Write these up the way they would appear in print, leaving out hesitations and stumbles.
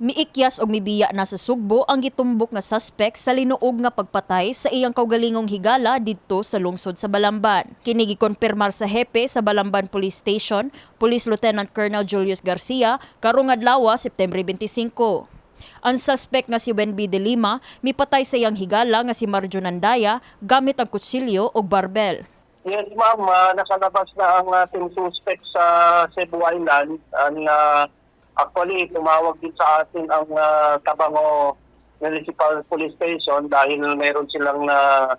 Miikyas og mibiya na sa Sugbo ang gitumbok nga suspect sa linuog nga pagpatay sa iyang kaugalingong higala didto sa lungsod sa Balamban. Kini gikonfirmar sa hepe sa Balamban Police Station, Police Lieutenant Colonel Julius Garcia, karong adlaw, September 25. Ang suspect nga si Wenby de Lima mipatay sa iyang higala nga si Marjo Nandaya gamit ang kutsilyo ug barbell. Yes, ma'am. Nakalabas na ang ating suspect sa Cebu Island. And actually, tumawag din sa atin ang Tabango Municipal Police Station dahil meron silang na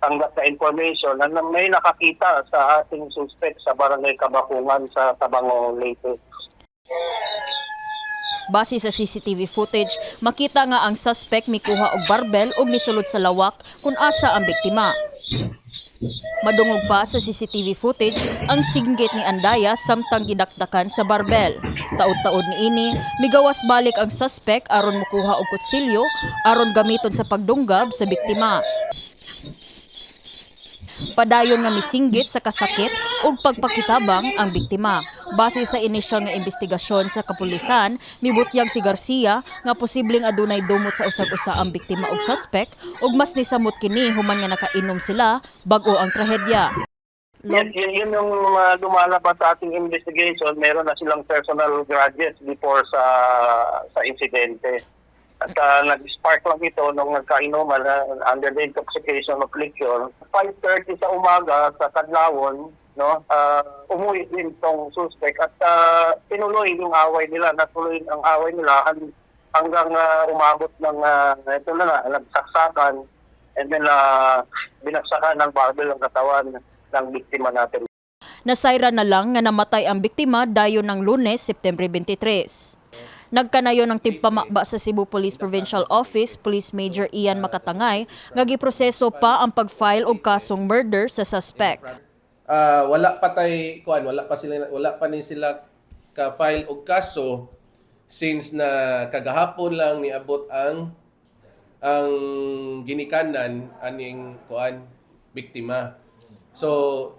tanggap na information na may nakakita sa ating suspect sa Barangay Kabakungan sa Tabango, Leyte. Base sa CCTV footage, makita nga ang suspect mikuha og barbell ug nisulod sa lawak kung asa ang biktima. Madungog pa sa CCTV footage ang singgit ni Andaya samtang gidakdakan sa barbell. Taud-taud niini, migawas balik ang suspect aron mukuha og kutsilyo aron gamiton sa pagdunggab sa biktima. Padayon nga misinggit sa kasakit ug pagpakitabang ang biktima. Base sa inisyal nga investigasyon sa kapulisan, mibutyag si Garcia nga posibleng adunay dumot sa usag-usa ang biktima ug suspect ug mas nisamot kini human nga nakainom sila bag-o ang trahedya. Yes, yun yung lumalabas sa ating investigation. Meron na silang personal grudges before sa insidente. At nag-spark lang ito nung nagkainuman under the intoxication of liquor. 5:30 sa umaga sa Kadlawon, no, umuwi din tong suspect at tinuloy yung away nila, natuloy ang away nila hanggang umabot ng ito na nga, nagsaksakan and then binaksakan ng barbell ang katawan ng biktima natin. Nasayran na lang nga namatay ang biktima dayon ng Lunes, September 23. Nagkanayon ng tigpamaba sa Cebu Police Provincial Office, Police Major Ian Makatangay, nga giproseso pa ang pag-file og kasong murder sa suspect. Wala pa tay kuan, wala pa sila, wala pa ni sila ka file og kaso since na kagahapon lang niabot ang ginikanan aning kuan, biktima. So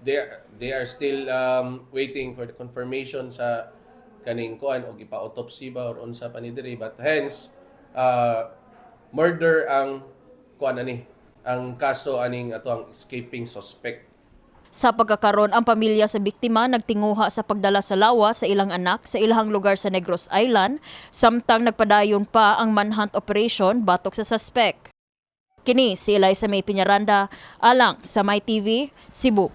they are still waiting for the confirmation sa kaning kuan og ipa-autopsy ba or unsa pa ni diri, but hence murder ang kuan ani, ang kaso aning ato ang escaping suspect. Sa pagkakaron, ang pamilya sa biktima nagtinguha sa pagdala sa lawa sa ilang anak sa ilang lugar sa Negros Island, samtang nagpadayon pa ang manhunt operation batok sa suspect. Kini si Eliza May Piñaranda, alang sa My TV, Cebu.